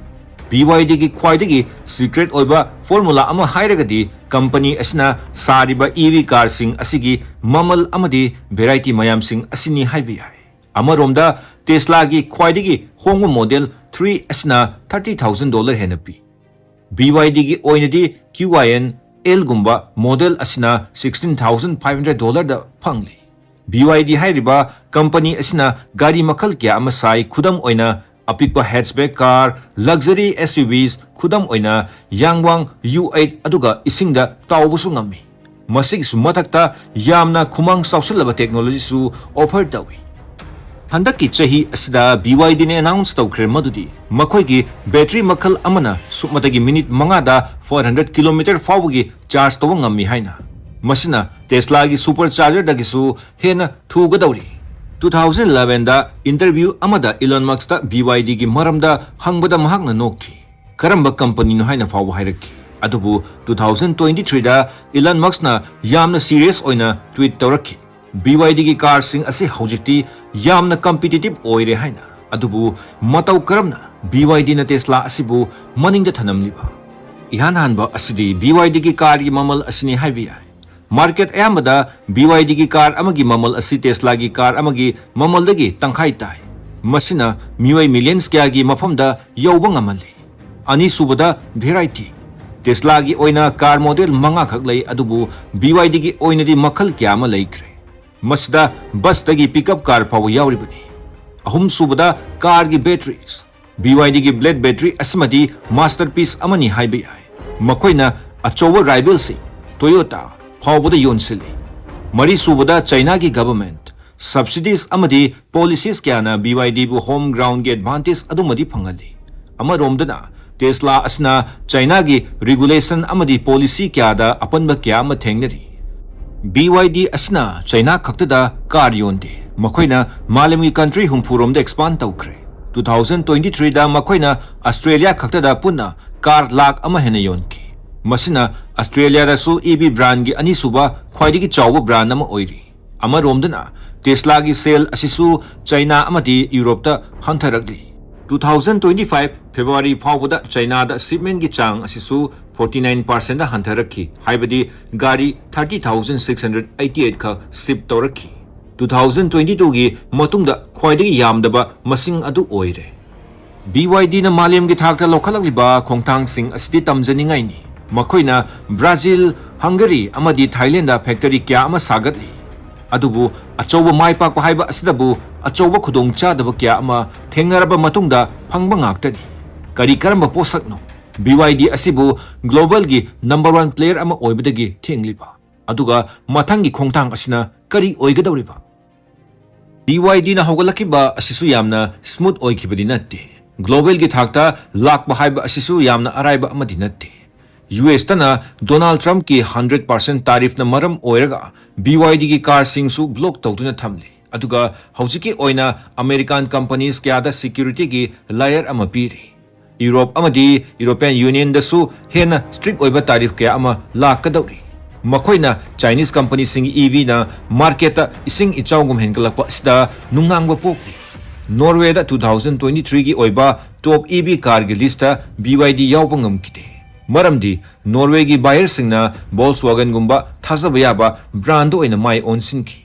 B Y Dꯒꯤ ꯈ꯭ꯋꯥꯏꯗꯒꯤ secret ꯑꯣꯏꯕ formula ꯑꯃ ꯍꯥꯏꯔꯒꯗꯤ company ꯑꯁꯤꯅ ꯁꯥꯔꯤꯕ E V carꯁꯤꯡ ꯑꯁꯤꯒꯤ ꯃꯃꯜ ꯑꯃꯗꯤ variety ꯃꯌꯥꯝꯁꯤꯡ ꯑꯁꯤꯅꯤ ꯍꯥꯏꯕ ꯌꯥꯏ꯫ ꯑꯃꯔꯣꯝꯗ Teslaꯒꯤ ꯈ꯭ꯋꯥꯏꯗꯒꯤ ꯍꯣꯡꯕ model three ꯑꯁꯤꯅ thirty thousand dollar ꯍꯦꯟꯅ ꯄꯤ꯫ B Y Dꯒꯤ ꯑꯣꯏꯅꯗꯤ Q Y N Lꯒꯨꯝꯕ model ꯑꯁꯤꯅ sixteen thousand five hundred dollarꯗ ꯐꯪꯂꯤ꯫ B Y D ꯍꯥꯏꯔꯤꯕ company ꯑꯁꯤꯅ ꯒꯥꯔꯤ ꯃꯈꯜ ꯀꯌꯥ ꯑꯃ ꯁꯥꯏ, ꯈꯨꯗꯝ ꯑꯣꯏꯅ ꯑꯄꯤꯛꯄ hatchback car, luxury S U Vs, ꯈꯨꯗꯝ ꯑꯣꯏꯅ Yangwang U eight, ꯑꯗꯨꯒ ꯏꯁꯤꯡꯗ ꯇꯥꯎꯕꯁꯨ ꯉꯝꯃꯤ꯫ ꯃꯁꯤꯒꯤꯁꯨ ꯃꯊꯛꯇ ꯌꯥꯝꯅ ꯈꯨꯃꯥꯡ ꯆꯥꯎꯁꯤꯜꯂꯕ technologyꯁꯨ offer ꯇꯧꯏ꯫ ꯍꯟꯗꯛꯀꯤ ꯆꯍꯤ ꯑꯁꯤꯗ B Y Dꯅ announce ꯇꯧꯈ꯭ꯔꯦ ꯃꯗꯨꯗꯤ ꯃꯈꯣꯏꯒꯤ battery ꯃꯈꯜ ꯑꯃꯅ ꯁꯨꯞꯅꯇꯒꯤ minute ꯃꯉꯥꯗ four hundred kilometer ꯐꯥꯎꯕꯒꯤ charge ꯇꯧꯕ ꯉꯝꯃꯤ ꯍꯥꯏꯅ꯫ ꯃꯁꯤꯅ Teslaꯒꯤ superchargerꯗꯒꯤꯁꯨ ꯍꯦꯟꯅ ꯊꯨꯒꯗꯧꯔꯤ꯫ Two thousand elevenꯗ interview ꯑꯃꯗ Elon Muskꯇ B Y Dꯒꯤ ꯃꯔꯝꯗ ꯍꯪꯕꯗ ꯃꯍꯥꯛꯅ ꯅꯣꯛꯈꯤ꯫ ꯀꯔꯝꯕ companyꯅꯣ ꯍꯥꯏꯅ ꯐꯥꯎꯕ ꯍꯥꯏꯔꯛꯈꯤ꯫ ꯑꯗꯨꯕꯨ two thousand twenty-threeꯗ Elon Muskꯅ ꯌꯥꯝꯅ serious ꯑꯣꯏꯅ tweet ꯇꯧꯔꯛꯈꯤ, B Y Dꯒꯤ carꯁꯤꯡ ꯑꯁꯤ ꯍꯧꯖꯤꯛꯇꯤ ꯌꯥꯝꯅ competitive ꯑꯣꯏꯔꯦ ꯍꯥꯏꯅ꯫ ꯑꯗꯨꯕꯨ ꯃꯇꯧ ꯀꯔꯝꯅ B Y Dꯅ Tesla ꯑꯁꯤꯕꯨ ꯃꯅꯤꯡꯗ ꯊꯅꯝꯂꯤꯕ? ꯏꯍꯥꯟ ꯍꯥꯟꯕ ꯑꯁꯤꯗꯤ B Y Dꯒꯤ carꯒꯤ ꯃꯃꯜ ꯑꯁꯤꯅꯤ ꯍꯥꯏꯕ ꯌꯥꯏ꯫ Market ꯑꯌꯥꯝꯕꯗ B Y Dꯒꯤ car ꯑꯃꯒꯤ ꯃꯃꯜ ꯑꯁꯤ Teslaꯒꯤ car ꯑꯃꯒꯤ ꯃꯃꯜꯗꯒꯤ ꯇꯪꯈꯥꯏ ꯇꯥꯏ꯫ ꯃꯁꯤꯅ ꯃꯤꯑꯣꯏ millions ꯀꯌꯥꯒꯤ ꯃꯐꯝꯗ ꯌꯧꯕ ꯉꯝꯍꯜꯂꯤ꯫ ꯑꯅꯤꯁꯨꯕꯗ, variety꯫ Teslaꯒꯤ ꯑꯣꯏꯅ car model ꯃꯉꯥꯈꯛ ꯂꯩ, ꯑꯗꯨꯕꯨ BYDꯒꯤ ꯑꯣꯏꯅꯗꯤ ꯃꯈꯜ ꯀꯌꯥ ꯑꯃ ꯂꯩꯈ꯭ꯔꯦ꯫ ꯃꯁꯤꯗ busꯇꯒꯤ pickup car ꯐꯥꯎꯕ ꯌꯥꯎꯔꯤꯕꯅꯤ꯫ ꯑꯍꯨꯝꯁꯨꯕꯗ, carꯒꯤ batteries꯫ BYDꯒꯤ Blade battery ꯑꯁꯤꯃꯗꯤ masterpiece ꯑꯃꯅꯤ ꯍꯥꯏꯕ ꯌꯥꯏ꯫ ꯃꯈꯣꯏꯅ ꯑꯆꯧꯕ rivalꯁꯤꯡ Toyota ꯐꯥꯎꯕꯗ ꯌꯣꯟꯁꯤꯜꯂꯤ꯫ ꯃꯔꯤꯁꯨꯕꯗ, Chinaꯒꯤ government꯫ Subsidies ꯑꯃꯗꯤ policies ꯀꯌꯥꯅ BYDꯕꯨ home groundꯒꯤ advantage ꯑꯗꯨꯃꯗꯤ ꯐꯪꯍꯜꯂꯤ꯫ ꯑꯃꯔꯣꯝꯗꯅ, Tesla ꯑꯁꯤꯅ Chinaꯒꯤ regulation ꯑꯃꯗꯤ policy ꯀꯌꯥꯗ ꯑꯄꯟꯕ ꯀꯌꯥ ꯑꯃ ꯊꯦꯡꯅꯔꯤ꯫ BYD ꯑꯁꯤꯅ China ꯈꯛꯇꯗ car ꯌꯣꯟꯗꯦ, ꯃꯈꯣꯏꯅ ꯃꯥꯂꯦꯝꯒꯤ country ꯍꯨꯝꯐꯨ ꯔꯣꯝꯗ expand ꯇꯧꯈ꯭ꯔꯦ꯫ Two thousand twenty threeꯗ ꯃꯈꯣꯏꯅ Australia ꯈꯛꯇꯗ ꯄꯨꯟꯅ car ꯂꯥꯈ ꯑꯃ ꯍꯦꯟꯅ ꯌꯣꯟꯈꯤ꯫ ꯃꯁꯤꯅ Australiaꯗꯁꯨ EV brandꯒꯤ ꯑꯅꯤꯁꯨꯕ ꯈ꯭ꯋꯥꯏꯗꯒꯤ ꯆꯥꯎꯕ brand ꯑꯃ ꯑꯣꯏꯔꯤ꯫ ꯑꯃꯔꯣꯝꯗꯅ, Teslaꯒꯤ sale ꯑꯁꯤꯁꯨ China ꯑꯃꯗꯤ Europeꯇ ꯍꯟꯊꯔꯛꯂꯤ꯫ Two thousand twenty five February ꯐꯥꯎꯕꯗ Chinaꯗ shipmentꯒꯤ ꯆꯥꯡ ꯑꯁꯤꯁꯨ forty nine percentꯗ ꯍꯟꯊꯔꯛꯈꯤ, ꯍꯥꯏꯕꯗꯤ ꯒꯥꯔꯤ thirty thousand six hundred eighty eight ꯈꯛ ship ꯇꯧꯔꯛꯈꯤ꯫ Two thousand twenty twoꯒꯤ ꯃꯇꯨꯡꯗ ꯈ꯭ꯋꯥꯏꯗꯒꯤ ꯌꯥꯝꯗꯕ ꯃꯁꯤꯡ ꯑꯗꯨ ꯑꯣꯏꯔꯦ꯫ BYDꯅ ꯃꯥꯂꯦꯝꯒꯤ ꯊꯥꯛꯇ ꯂꯧꯈꯠꯂꯛꯂꯤꯕ ꯈꯣꯡꯊꯥꯡꯁꯤꯡ ꯑꯁꯤꯗꯤ ꯇꯝꯖꯅꯤꯡꯉꯥꯏꯅꯤ꯫ ꯃꯈꯣꯏꯅ Brazil, Hungary ꯑꯃꯗꯤ Thailandꯗ factory ꯀꯌꯥ ꯑꯃ ꯁꯥꯒꯠꯂꯤ꯫ ꯑꯗꯨꯕꯨ ꯑꯆꯧꯕ ꯃꯥꯏ ꯄꯥꯛꯄ ꯍꯥꯏꯕ ꯑꯁꯤꯗꯕꯨ ꯑꯆꯧꯕ ꯈꯨꯗꯣꯡꯆꯥꯗꯕ ꯀꯌꯥ ꯑꯃ ꯊꯦꯡꯅꯔꯕ ꯃꯇꯨꯡꯗ ꯐꯪꯕ ꯉꯥꯛꯇꯅꯤ꯫ ꯀꯔꯤ ꯀꯔꯝꯕ ꯄꯣꯠꯁꯛꯅꯣ BYD ꯑꯁꯤꯕꯨ globalꯒꯤ number one player ꯑꯃ ꯑꯣꯏꯕꯗꯒꯤ ꯊꯤꯡꯂꯤꯕ? ꯑꯗꯨꯒ ꯃꯊꯪꯒꯤ ꯈꯣꯡꯊꯥꯡ ꯑꯁꯤꯅ ꯀꯔꯤ ꯑꯣꯏꯒꯗꯧꯔꯤꯕ? BYDꯅ ꯍꯧꯒꯠꯂꯛꯈꯤꯕ ꯑꯁꯤꯁꯨ ꯌꯥꯝꯅ smooth ꯑꯣꯏꯈꯤꯕꯗꯤ ꯅꯠꯇꯦ꯫ Globalꯒꯤ ꯊꯥꯛꯇ ꯂꯥꯛꯄ ꯍꯥꯏꯕ ꯑꯁꯤꯁꯨ ꯌꯥꯝꯅ ꯑꯔꯥꯏꯕ ꯑꯃꯗꯤ ꯅꯠꯇꯦ꯫ USꯇꯅ Donald Trumpꯀꯤ hundred percent tariffꯅ ꯃꯔꯝ ꯑꯣꯏꯔꯒ BYDꯒꯤ carꯁꯤꯡꯁꯨ block ꯇꯧꯗꯨꯅ ꯊꯝꯂꯤ꯫ ꯑꯗꯨꯒ ꯍꯧꯖꯤꯛꯀꯤ ꯑꯣꯏꯅ American companies ꯀꯌꯥꯗ securityꯒꯤ layer ꯑꯃ ꯄꯤꯔꯤ꯫ Europe ꯑꯃꯗꯤ European Unionꯗꯁꯨ ꯍꯦꯟꯅ strict ꯑꯣꯏꯕ tariff ꯀꯌꯥ ꯑꯃ ꯂꯥꯛꯀꯗꯧꯔꯤ꯫ ꯃꯈꯣꯏꯅ Chinese companyꯁꯤꯡꯒꯤ EVꯅ marketꯇ ꯏꯁꯤꯡ ꯏꯆꯥꯎꯒꯨꯝ ꯍꯦꯟꯒꯠꯂꯛꯄ ꯑꯁꯤꯗ ꯅꯨꯡꯅꯥꯡꯕ ꯄꯣꯛꯂꯤ꯫ Norwayꯗ two thousand twenty threeꯒꯤ ꯑꯣꯏꯕ top EV carꯒꯤ listꯇ BYD ꯌꯥꯎꯕ ꯉꯝꯈꯤꯗꯦ꯫ ꯃꯔꯝꯗꯤ Norwayꯒꯤ buyerꯁꯤꯡꯅ Volkswagenꯒꯨꯝꯕ ꯊꯥꯖꯕ ꯌꯥꯕ brand ꯑꯣꯏꯅ ꯃꯥꯏ ꯑꯣꯟꯁꯤꯟꯈꯤ꯫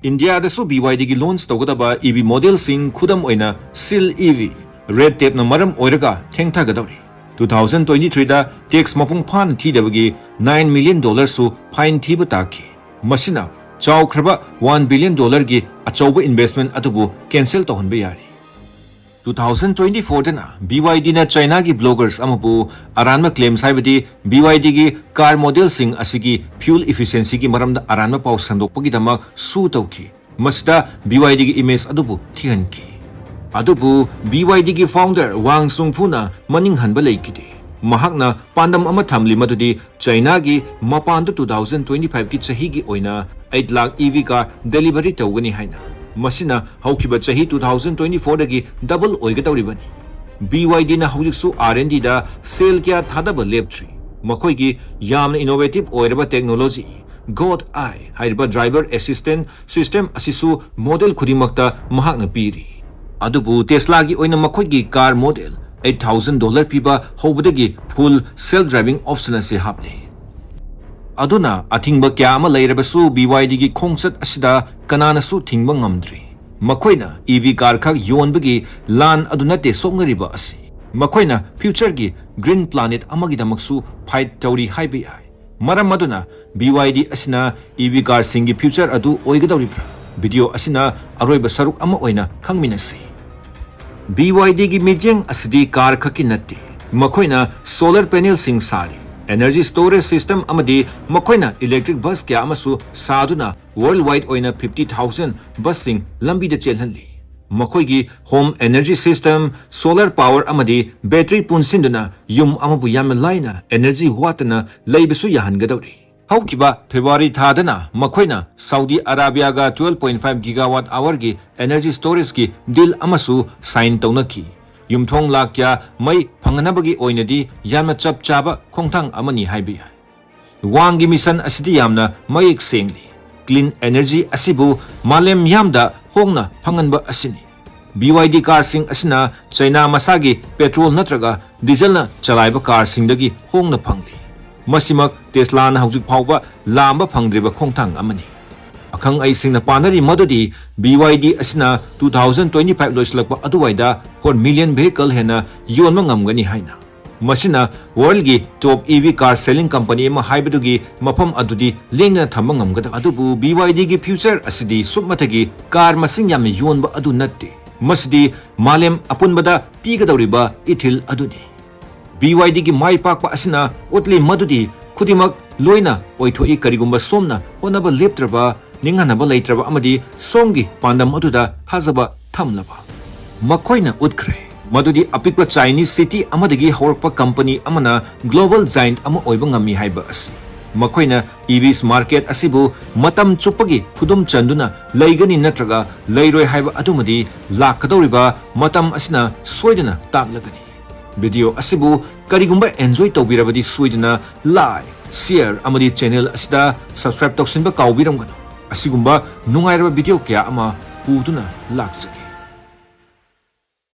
ꯏꯟꯗꯤꯌꯥꯗꯁꯨ BYDꯒꯤ launch ꯇꯧꯒꯗꯕ EV modelꯁꯤꯡ, ꯈꯨꯗꯝ ꯑꯣꯏꯅ Seal EV, red tapeꯅ ꯃꯔꯝ ꯑꯣꯏꯔꯒ ꯊꯦꯡꯊꯒꯗꯧꯔꯤ꯫ Two thousand twenty threeꯗ tax ꯃꯄꯨꯡ ꯐꯥꯅ ꯊꯤꯗꯕꯒꯤ nine million dollarꯁꯨ fine ꯊꯤꯕ ꯇꯥꯈꯤ꯫ ꯃꯁꯤꯅ ꯆꯥꯎꯈ꯭ꯔꯕ one billion dollarꯒꯤ ꯑꯆꯧꯕ investment ꯑꯗꯨꯕꯨ cancel ꯇꯧꯍꯟꯕ ꯌꯥꯔꯤ꯫ Two thousand twenty fourꯗꯅ BYDꯅ Chinaꯒꯤ bloggers ꯑꯃꯕꯨ ꯑꯔꯥꯟꯕ claims, ꯍꯥꯏꯕꯗꯤ BYDꯒꯤ car modelꯁꯤꯡ ꯑꯁꯤꯒꯤ fuel efficiencyꯒꯤ ꯃꯔꯝꯗ ꯑꯔꯥꯟꯕ ꯄꯥꯎ ꯁꯟꯗꯣꯛꯄꯒꯤꯗꯃꯛ sue ꯇꯧꯈꯤ꯫ ꯃꯁꯤꯗ BYDꯒꯤ image ꯑꯗꯨꯕꯨ ꯊꯤꯍꯟꯈꯤ꯫ ꯑꯗꯨꯕꯨ BYDꯒꯤ founder Wang Xingfuꯅ ꯃꯅꯤꯡ ꯍꯟꯕ ꯂꯩꯈꯤꯗꯦ꯫ ꯃꯍꯥꯛꯅ ꯄꯥꯟꯗꯝ ꯑꯃ ꯊꯝꯂꯤ, ꯃꯗꯨꯗꯤ Chinaꯒꯤ ꯃꯄꯥꯟꯗ two thousand twenty fiveꯀꯤ ꯆꯍꯤꯒꯤ ꯑꯣꯏꯅ eight lakh EV car delivery ꯇꯧꯒꯅꯤ ꯍꯥꯏꯅ꯫ ꯃꯁꯤꯅ ꯍꯧꯈꯤꯕ ꯆꯍꯤ two thousand twenty fourꯗꯒꯤ double ꯑꯣꯏꯒꯗꯧꯔꯤꯕꯅꯤ꯫ BYDꯅ ꯍꯧꯖꯤꯛꯁꯨ R and Dꯗ ꯁꯦꯜ ꯀꯌꯥ ꯊꯥꯗꯕ ꯂꯦꯞꯇ꯭ꯔꯤ꯫ ꯃꯈꯣꯏꯒꯤ ꯌꯥꯝꯅ innovative ꯑꯣꯏꯔꯕ technology, God Eye ꯍꯥꯏꯔꯤꯕ driver assistant system ꯑꯁꯤꯁꯨ model ꯈꯨꯗꯤꯡꯃꯛꯇ ꯃꯍꯥꯛꯅ ꯄꯤꯔꯤ꯫ ꯑꯗꯨꯕꯨ Teslaꯒꯤ ꯑꯣꯏꯅ ꯃꯈꯣꯏꯒꯤ car model eight thousand dollar ꯄꯤꯕ ꯍꯧꯕꯗꯒꯤ full self driving option ꯑꯁꯤ ꯍꯥꯞꯂꯤ꯫ ꯑꯗꯨꯅ ꯑꯊꯤꯡꯕ ꯀꯌꯥ ꯑꯃ ꯂꯩꯔꯕꯁꯨ BYDꯒꯤ ꯈꯣꯡꯆꯠ ꯑꯁꯤꯗ ꯀꯅꯥꯅꯁꯨ ꯊꯤꯡꯕ ꯉꯝꯗ꯭ꯔꯤ꯫ ꯃꯈꯣꯏꯅ EV car ꯈꯛ ꯌꯣꯟꯕꯒꯤ ꯂꯥꯟ ꯑꯗꯨ ꯅꯠꯇꯦ ꯁꯣꯛꯅꯔꯤꯕ ꯑꯁꯤ꯫ ꯃꯈꯣꯏꯅ futureꯒꯤ green planet ꯑꯃꯒꯤꯗꯃꯛꯁꯨ fight ꯇꯧꯔꯤ ꯍꯥꯏꯕ ꯌꯥꯏ꯫ ꯃꯔꯝ ꯑꯗꯨꯅ BYD ꯑꯁꯤꯅ EV carꯁꯤꯡꯒꯤ future ꯑꯗꯨ ꯑꯣꯏꯒꯗꯧꯔꯤꯕ꯭ꯔꯥ? Video ꯑꯁꯤꯅ ꯑꯔꯣꯏꯕ ꯁꯔꯨꯛ ꯑꯃ ꯑꯣꯏꯅ ꯈꯪꯃꯤꯟꯅꯁꯤ꯫ BYDꯒꯤ ꯃꯤꯠꯌꯦꯡ ꯑꯁꯤꯗꯤ car ꯈꯛꯀꯤ ꯅꯠꯇꯦ꯫ ꯃꯈꯣꯏꯅ solar panelꯁꯤꯡ ꯁꯥꯔꯤ, energy storage system, ꯑꯃꯗꯤ ꯃꯈꯣꯏꯅ electric bus ꯀꯌꯥ ꯑꯃꯁꯨ ꯁꯥꯗꯨꯅ worldwide ꯑꯣꯏꯅ fifty thousand busꯁꯤꯡ ꯂꯝꯕꯤꯗ ꯆꯦꯜꯍꯜꯂꯤ꯫ ꯃꯈꯣꯏꯒꯤ home energy system, solar power ꯑꯃꯗꯤ battery ꯄꯨꯟꯁꯤꯟꯗꯨꯅ ꯌꯨꯝ ꯑꯃꯕꯨ ꯌꯥꯝꯅ ꯂꯥꯏꯅ energy ꯋꯥꯠꯇꯅ ꯂꯩꯕꯁꯨ ꯌꯥꯍꯟꯒꯗꯧꯔꯤ꯫ ꯍꯧꯈꯤꯕ February ꯊꯥꯗꯅ ꯃꯈꯣꯏꯅ Saudi Arabiaꯒ twelve point five gigawatt hourꯒꯤ energy storageꯀꯤ deal ꯑꯃꯁꯨ sign ꯇꯧꯅꯈꯤ꯫ ꯌꯨꯝꯊꯣꯡ ꯂꯥꯈ ꯀꯌꯥ ꯃꯩ ꯐꯪꯍꯟꯅꯕꯒꯤ ꯑꯣꯏꯅꯗꯤ ꯌꯥꯝꯅ ꯆꯞ ꯆꯥꯕ ꯈꯣꯡꯊꯥꯡ ꯑꯃꯅꯤ ꯍꯥꯏꯕ ꯌꯥꯏ꯫ ꯋꯥꯡꯒꯤ mission ꯑꯁꯤꯗꯤ ꯌꯥꯝꯅ ꯃꯌꯦꯛ ꯁꯦꯡꯂꯤ꯫ Clean energy ꯑꯁꯤꯕꯨ ꯃꯥꯂꯦꯝ ꯃꯤꯌꯥꯝꯗ ꯍꯣꯡꯅ ꯐꯪꯍꯟꯕ ꯑꯁꯤꯅꯤ꯫ BYD carꯁꯤꯡ ꯑꯁꯤꯅ China ꯃꯁꯥꯒꯤ petrol ꯅꯠꯇ꯭ꯔꯒ dieselꯅ ꯆꯂꯥꯏꯕ carꯁꯤꯡꯗꯒꯤ ꯍꯣꯡꯅ ꯐꯪꯂꯤ꯫ ꯃꯁꯤꯃꯛ Teslaꯅ ꯍꯧꯖꯤꯛ ꯐꯥꯎꯕ ꯂꯥꯝꯕ ꯐꯪꯗ꯭ꯔꯤꯕ ꯈꯣꯡꯊꯥꯡ ꯑꯃꯅꯤ꯫ ꯈꯪ ꯑꯩꯁꯤꯡꯅ ꯄꯥꯅꯔꯤ ꯃꯗꯨꯗꯤ B Y D ꯑꯁꯤꯅ two thousand twenty five ꯂꯣꯏꯁꯤꯜꯂꯛꯄ ꯑꯗꯨꯋꯥꯏꯗ four million vehicle ꯍꯦꯟꯅ ꯌꯣꯟꯕ ꯉꯝꯒꯅꯤ ꯍꯥꯏꯅ꯫ ꯃꯁꯤꯅ worldꯒꯤ top E V car selling company ꯑꯃ ꯍꯥꯏꯕꯗꯨꯒꯤ ꯃꯐꯝ ꯑꯗꯨꯗꯤ ꯂꯦꯡꯗꯅ ꯊꯝꯕ ꯉꯝꯒꯗꯕ꯫ ꯑꯗꯨꯕꯨ B Y Dꯒꯤ future ꯑꯁꯤꯗꯤ ꯁꯨꯞꯅꯇꯒꯤ car ꯃꯁꯤꯡ ꯌꯥꯝꯅ ꯌꯣꯟꯕ ꯑꯗꯨ ꯅꯠꯇꯦ꯫ ꯃꯁꯤꯗꯤ ꯃꯥꯂꯦꯝ ꯑꯄꯨꯟꯕꯗ ꯄꯤꯒꯗꯧꯔꯤꯕ ꯏꯊꯤꯜ ꯑꯗꯨꯅꯤ꯫ B Y Dꯒꯤ ꯃꯥꯏ ꯄꯥꯛꯄ ꯑꯁꯤꯅ ꯎꯠꯂꯤ ꯃꯗꯨꯗꯤ ꯈꯨꯗꯤꯡꯃꯛ ꯂꯣꯏꯅ ꯑꯣꯏꯊꯣꯛꯏ꯫ ꯀꯔꯤꯒꯨꯝꯕ ꯁꯣꯝꯅ ꯍꯣꯠꯅꯕ ꯂꯦꯞꯇ꯭ꯔꯕ, ꯅꯤꯡꯍꯟꯅꯕ ꯂꯩꯇ꯭ꯔꯕ ꯑꯃꯗꯤ ꯁꯣꯝꯒꯤ ꯄꯥꯟꯗꯝ ꯑꯗꯨꯗ ꯊꯥꯖꯕ ꯊꯝꯂꯕ꯫ ꯃꯈꯣꯏꯅ ꯎꯠꯈ꯭ꯔꯦ ꯃꯗꯨꯗꯤ ꯑꯄꯤꯛꯄ Chinese city ꯑꯃꯗꯒꯤ ꯍꯧꯔꯛꯄ company ꯑꯃꯅ global giant ꯑꯃ ꯑꯣꯏꯕ ꯉꯝꯃꯤ ꯍꯥꯏꯕ ꯑꯁꯤ꯫ ꯃꯈꯣꯏꯅ E Vs market ꯑꯁꯤꯕꯨ ꯃꯇꯝ ꯆꯨꯞꯄꯒꯤ ꯈꯨꯗꯨꯝ ꯆꯟꯗꯨꯅ ꯂꯩꯒꯅꯤ ꯅꯠꯇ꯭ꯔꯒ ꯂꯩꯔꯣꯏ ꯍꯥꯏꯕ ꯑꯗꯨꯃꯗꯤ ꯂꯥꯛꯀꯗꯧꯔꯤꯕ ꯃꯇꯝ ꯑꯁꯤꯅ ꯁꯣꯏꯗꯅ ꯇꯥꯛꯂꯒꯅꯤ꯫ Video ꯑꯁꯤꯕꯨ ꯀꯔꯤꯒꯨꯝꯕ enjoy ꯇꯧꯕꯤꯔꯕꯗꯤ ꯁꯣꯏꯗꯅ like, share ꯑꯃꯗꯤ channel ꯑꯁꯤꯗ subscribe ꯇꯧꯁꯤꯟꯕ ꯀꯥꯎꯕꯤꯔꯝꯒꯅꯨ꯫ ꯑꯁꯤꯒꯨꯝꯕ ꯅꯨꯡꯉꯥꯏꯔꯕ video ꯀꯌꯥ ꯑꯃ ꯄꯨꯗꯨꯅ ꯂꯥꯛꯆꯒꯦ꯫